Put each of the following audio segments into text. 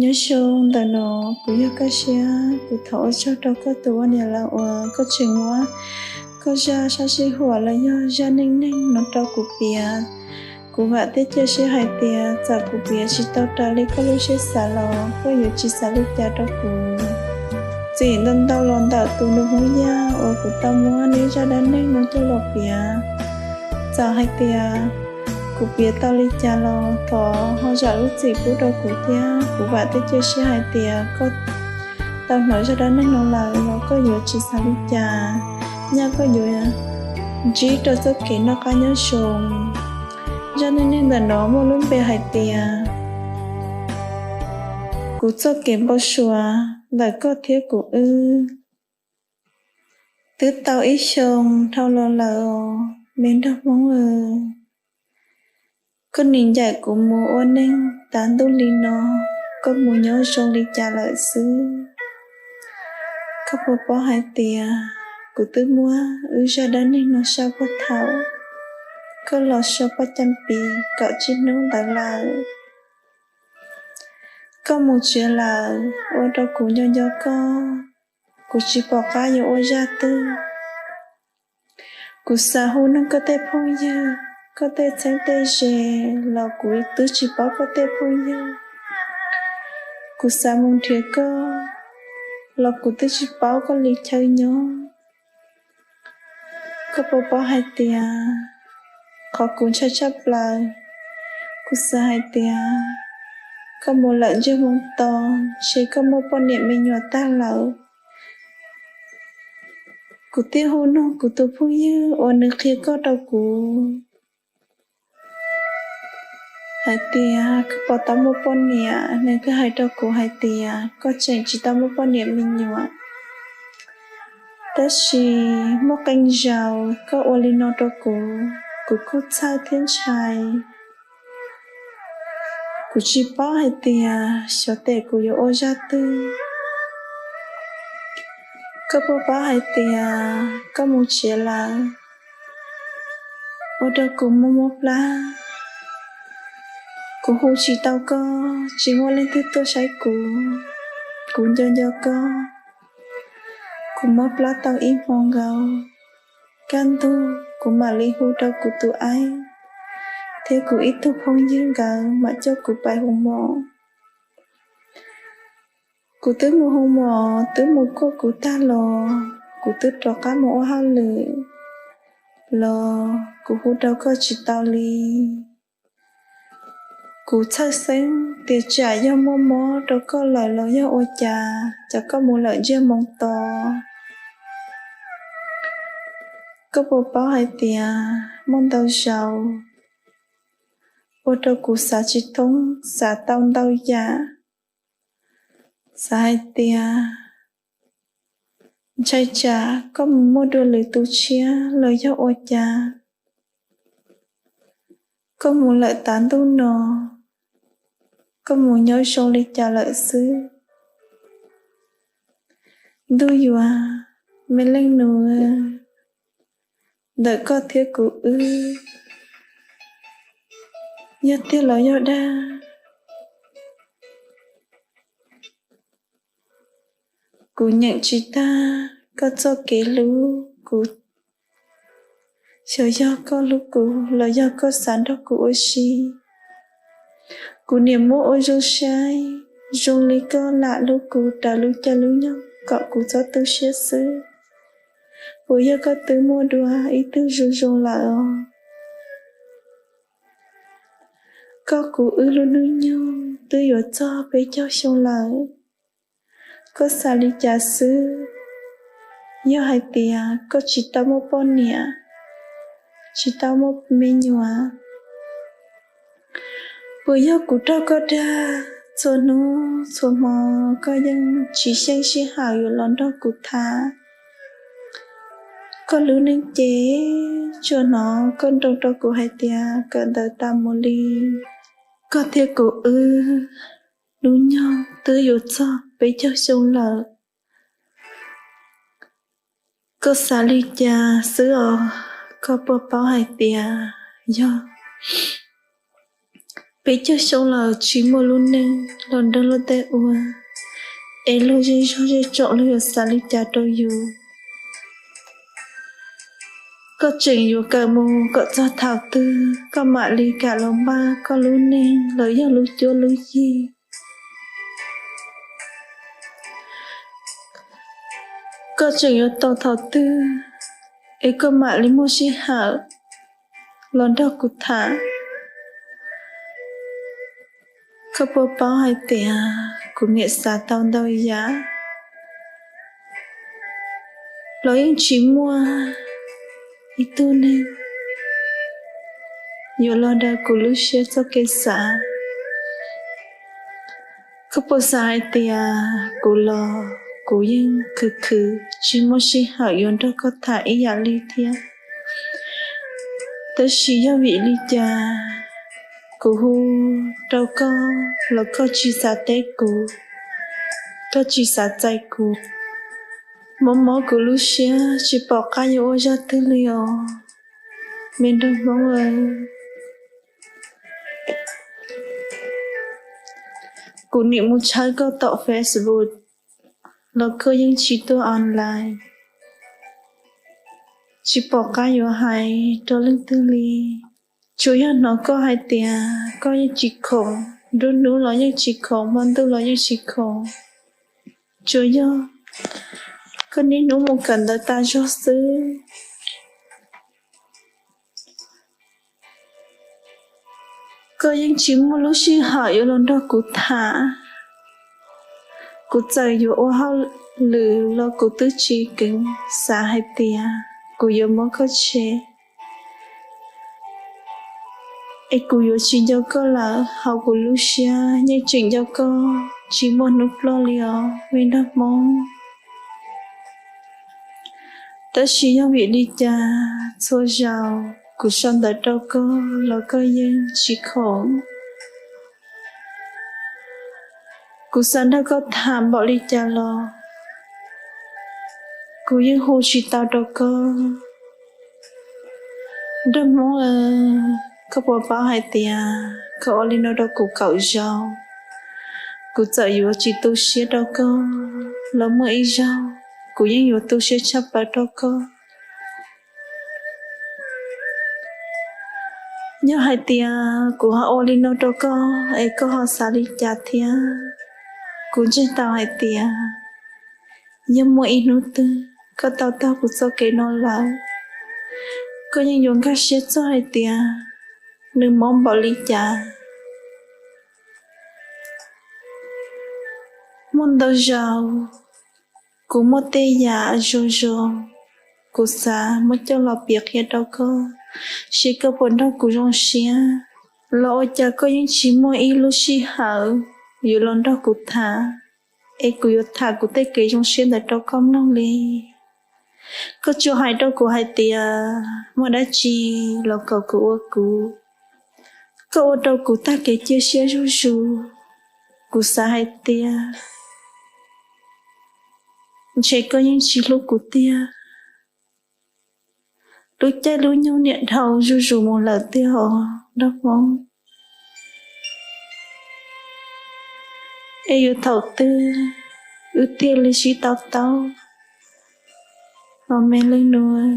Nyob zoo ntawm no, kuv yog Koj Siab, kuv thov ua tsaug rau koj tus ua niam lawv uas koj tseem muab koj zaj sab sij huam los yog zaj neej neeg no rau kuv piav. Kuv vam thiab cia siab hais tias txawm kuv piav tsis tau raws li koj lub siab xav los koj yuav tsis xav li cas rau kuv. Txim ntau ntau los ntawm tus nus Hmoob Yaj uas kuv tau muab neb zaj dab neeg no coj los piav. Txawm hais tias kuv piav tau li cas los thov ho zam lub txim pub rau kuv thiab. Kuv vam thiab cia siab hais tias koj tau hnov zaj dab neeg no lawm los koj yuav tsis xav li cas, nyaj koj yuav ntsib rau txoj kev noj qab nyob zoo. Zaj neej neeg ntawm no muaj lub npe hais tias kuv txoj kev npau suav ntawm koj thiab kuv wb. Twb tau ib xyoo dhau los lawm os me nraug Hmoob aw. Koj nim ncaim kuv mus ua neej tav ntuj li no, koj mus nyob zoo li cas lawm xwb? Koj puas paub hais tias kuv twb muab wb zaj dab neeg no sau puag thaum koj los so paj cam pis kaum tsib hnub ntawd lawm? Koj mus tsev lawm ua rau kuv nco nco koj, kuv tsis pom qab yuav ua zaj twg. Kuv xav hu nug koj tej phooj ywg, koj tej txheeb tej ze los kuv twb tsis paub koj tej phooj ywg. Kuv xav mus nrhiav koj los kuv twb tsis paub koj li chaw nyob. Koj puas paub hais tias qhov kuv ntshai tshaj plaws, kuv xav hais tias koj mus lawm ntsiag moo to, ntshe koj muaj poj niam me nyuam tag lawm. Kuv thiaj hu nug kuv tus phooj ywg uas nws qhia koj rau kuv hais tias koj puas tau muaj poj niam, nws thiaj hais rau kuv hais tias koj tseem tsis tau muaj poj niam me nyuam. Tab sis muaj qee zaus koj ua li no rau kuv, kuv kuj txhawj thiab ntshai. Kuv tsis paub hais tias xyov tes kuv yuav ua zaj twg. Koj puas paub hais tias koj mus tsev lawm, ua rau kuv mob mob plab. Kuv hu tsis tau koj, tsis muaj leej twg tuaj saib kuv. Kuv nco nco koj. Kuv mob plab tau ib hmo nkaus, kaj ntug kuv mam li hu rau kuv tus aib thiab kuv ib tug phooj ywg, nkawd mam coj kuv pais hu mos. Kuv twb mus hu mos, twb mus kuaj kuv tag los, kuv twb rov qab mus ua hauj lwm los kuv hu rau koj tsis tau li. Kuv txhawj xeeb tias tsam yog muaj mob rau koj lawm los yog ua cas, cas koj mus lawm ntsiag moo to. Koj puas paub hais tias muaj ntau zaus ua rau kuv xav tsis thoob, xav tau ntau yam, xav hais tias ntshai tsam koj mus muaj dua lwm tus tshiab los yog ua cas. Koj mus lawm tav ntuj no, koj mus nyob zoo li cas lawm xwb? Ntuj yuav, me leej nus, ntawm koj thiab kuv wb, yog tiag los yog dag? Kuv nyeem tsis tag koj txoj kev hlub kuv. Xyov yog koj hlub kuv los yog koj xav nrog kuv ua si. Kuv niam muab ua zoo saib, zoo li koj lam hlub kuv raws lub caij lub nyoog kom kuv txhob tu siab xwb. Puas yog koj twb muaj dua ib tug zoo zoo lawm os? Koj kuv wb lub hnub nyoog twb yuav txog peb caug xyoo lawm. Koj xav li cas xwb? Yog hais tias koj tsis tau muaj poj niam, tsis tau muaj me nyuam, puas yog kuv raug koj dag? Txhua hnub txhua hmo koj yeej tsis xyeej sij hawm yuav los nrog kuv tham. Koj lub neej ces tsuas hnov koj nroo rau kuv hais tias kawm ntawv tas mus li. Koj thiab kuv wb lub nyoog twb yuav txog peb caug xyoo lawm. Koj xav li cas xwb os? Koj puas paub hais tias yog Peb caug xyoo lawm tsis muaj lub neej los nrog luag tej ua, es luag zej zog zej tsom luag yuav xav li cas rau yus? Koj tseem yuav kawm mus kom txog thaum twg koj mam li kam los npaj koj lub neej los yog lub cuab lub yig? Koj tseem yuav tos thaum twg es koj mam li muaj sij hawm los nrog kuv tham? Koj puas paub hais tias kuv niam xav tau ntau yam los yeej tsis muaj ib tug neeg yuav los daws kuv lub siab txoj kev xav. Koj puas xav hais tias kuv los kuv yeej khwv khwv tsis muaj sij hawm yuav nrog koj tham ib yam li thiab? Tab sis yog vim li cas kuv hu rau koj los koj tsis xav teb kuv, koj tsis xav txais kuv? Mob mob kuv lub siab tsis pom qab yuav ua zaj twg li os, me nraug Hmoob aw. Kuv nim mus tshawb koj tom Facebook los koj yeej tsis tuaj online, tsis pom qab yuav hais rau leej twg li. Tsuas yog hnov koj hais tias koj yeej tsis khoom, nruab hnub los yeej tsis khoom, hmo ntuj los yeej tsis khoom. Tsuas yog koj niaj hnub mus kawm ntawv tas zog xwb. Koj yeej tsis muaj lub sij hawm yuav los nrog kuv tham. Kuv txawm yuav ua hauj lwm los kuv twb tsis keev xav hais tias kuv yuav muab koj tshem, es kuv yuav tsis nco koj lawm. Hauv kuv lub siab yeej tseem nco koj tsis muaj hnub ploj li os, me nraug Hmoob. Tab sis yog vim li cas txhua zaus kuv sau ntawv rau koj los koj yeej tsis khoom? Kuv xav nrog koj tham npaum li cas los kuv yeej hu tsis tau rau koj. Nraug Hmoob aw, koj puas paub hais tias koj ua li no rau kuv kaum zaus, kuv txawm yuav tsis tu siab rau koj los muaj ib zaug kuv yeej yuav tu siab tshaj plaws rau koj. Yog hais tias kuv ho ua li no rau koj es koj ho xav li cas thiab? Kuv ntseeg tau hais tias yog muaj ib hnub twg koj tau taug kuv txoj kev no lawm, koj yeej yuav nkag siab txog hais tias nws mob npaum li cas. Muaj ntau zaus kuv muaj tej yam zoo zoo, kuv xav muab coj los piav qhia rau koj, seb koj puas nrog kuv zoo siab. Los ua cas koj yeej tsis muaj ib lub sij hawm yuav los nrog kuv tham, es kuv yuav tham kuv tej kev zoo siab ntawd rau koj mloog li. Koj tsuas hais rau kuv hais tias muaj dab tsi los kom kuv ua kuv. Koj ua rau kuv tag kev cia siab zuj zus. Kuv xav hais tias ntshe koj yeej tsis hlub kuv tiag. Lub caij lub nyoog niam dhau zuj zus mus lawm tiag os nraug Hmoob. Es yuav thaum twg wb thiaj li sib tau taub los me leej nus?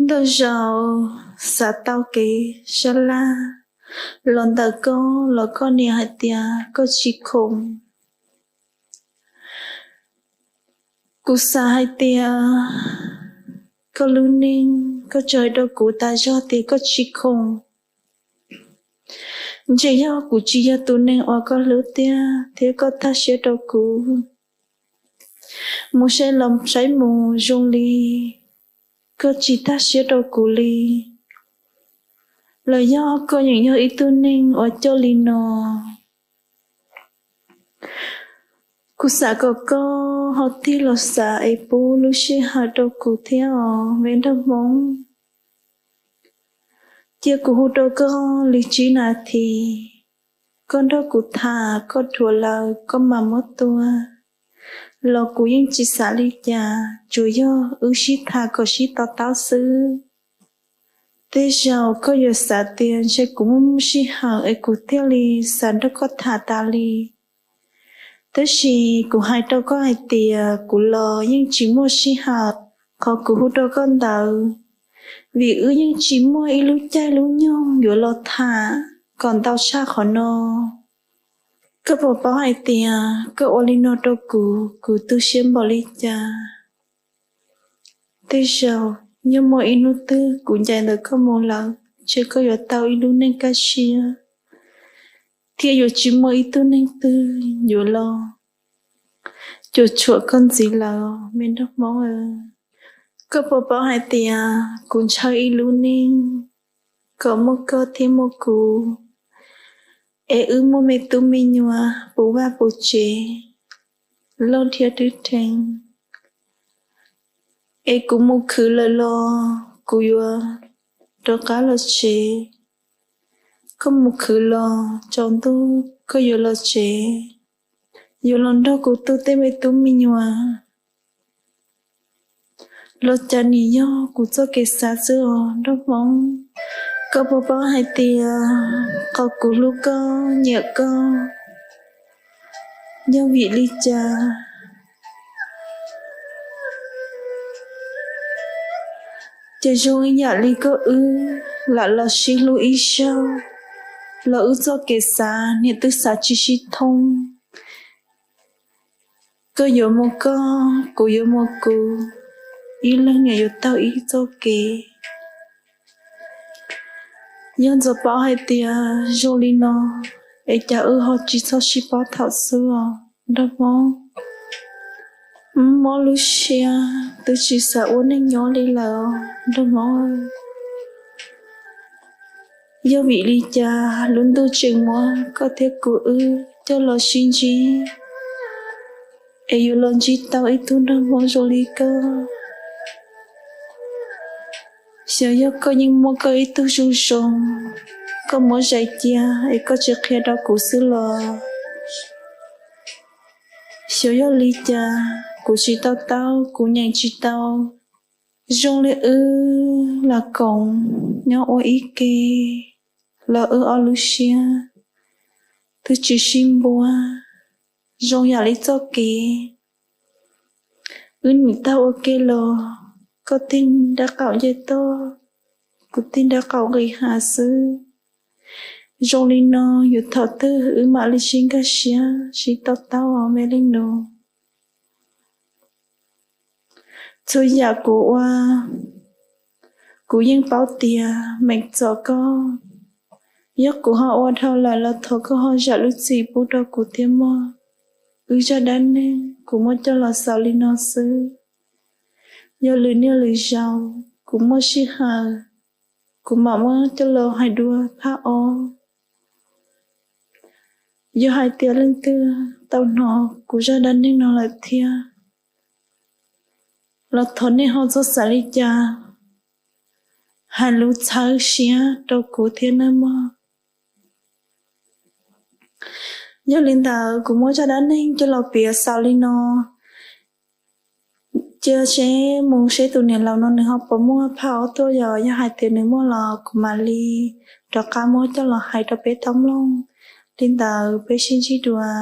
Ntau zaus xav tau kev sab laj los ntawm koj los koj niam hais tias koj tsis khoom. Kuv xav hais tias koj lub neej koj tsuas hais rau kuv tas zog tias koj tsis khoom. Ntshe yog kuv tsis yog tus neeg uas koj hlub tiag thiab koj tag siab rau kuv. Mus saib los saib mus zoo li koj tsis tag siab rau kuv li. Los yog koj yeej yog ib tug neeg uas coj li no. Kuv xav kom koj ho tig los xav es pub lub sij hawm rau kuv thiab os me nraug Hmoob. Cia kuv hu rau koj li tsib nas this, koj nrog kuv tham, koj dhuav lawm koj mam muab tua. Los kuv yeej tsis xav li cas, tsuas yog wb sib tham kom sib to taub xwb. Tej zaum koj yuav xav tias ntshe kuv muaj muaj sij hawm es kuv thiaj li xav nrog koj tham tas li. Tab sis kuv hais rau koj hais tias kuv los yeej tsis muaj sij hawm qhov kuv hu rau koj ntawd, vim wb yeej tsis muaj ib lub caij lub nyoog yuav los tham kom ntau tshaj qhov no. Koj puas paub hais tias koj ua li no rau kuv, kuv tu siab npaum li cas? Tej zaum yog muaj ib hnub twg kuv ncaim ntawm koj mus lawm, ntshe koj yuav tau ib lub neej kaj siab, thiab yuav tsis muaj ib tug neeg twg yuav los cuam tshuam koj ntxiv lawm me nraug Hmoob. Koj puas paub hais tias kuv ntshaw ib lub neej kom muaj koj thiab muaj kuv, es wb muaj me tub me nyuam puv vaj puv tsev, loj thiab dwb rheev. Es kuv mus khwv lawm los kuv yuav rov qab los tsev. Koj mus khwv los tsaus ntuj koj yuav los tsev, yuav los nrog kuv tu tej me tub me nyuam. Los cas nim yog kuv txoj kev xav xwb os nraug Hmoob. Koj puas paub hais tias qhov kuv hlub koj nyiam koj yog vim li cas? Ces zoo ib yam li koj wb lam los sib hlub ib zaug los wb txoj kev xav niam twb xav tsis sib thoob. Koj yuav mus koj, kuv yuav mus kuv, ib leeg niam yuav taug ib txoj kev. Yog ntxov paub hais tias zoo li no, es cas wb ho tsis txhob sib paub thaum xub os nraug Hmoob. Mob lub siab twb tsis xav ua neej nyob li lawm nraug Hmoob. Yog vim li cas lub ntuj tseem muab koj thiab kuv wb coj los sib ntsib, es yuav los ntsib tau ib tug nraug Hmoob zoo li koj? Xyov yog koj yeej muaj koj ib tug zoo zoo, koj muab zais cia es koj tsis qhia rau kuv xwb los? Xyov yog li cas kuv tsis to taub, kuv nyeem tsis tau. Zoo li wb los koom nyob ua ib ke, los wb ob lub siab twb tsis sib npuab. Zoo yam li txoj kev wb nim taug ua ke los, koj tig nraub qaum nce toj, kuv tig nraub qaum nqis hav xwb. Zoo li no yuav thaum twg wb mam li sib nkag siab sib to taub os me leej nus. Txhua yam kuv ua, kuv yeej paub tias meem txom koj. Yog kuv ho ua dhau lawm los thov koj ho zam lub txim pub rau kuv thiab mog. Wb zaj dab neeg kuv muab coj los xaus li no xwb. Yog lwm niaj lwm zaus kuv muaj sij hawm, kuv mam muab coj los hais dua phaj ob. Yog hais tias leej twg tau hnov kuv zaj dab neeg no lawm thiab, los thov nej ho txhob xav li cas, hais lus txhawb siab rau kuv thiab nawb mog. Yog li ntawd kuv muab zaj dab neeg coj los piav xaus li no. Cia seb mus seb tus niam laus no nws ho puas muaj phaj ob tuaj, yog, yog hais tias nws muaj los kuv mam li rov qab muab coj los hais rau peb tau mloog. Li ntawd peb sib ntsib dua.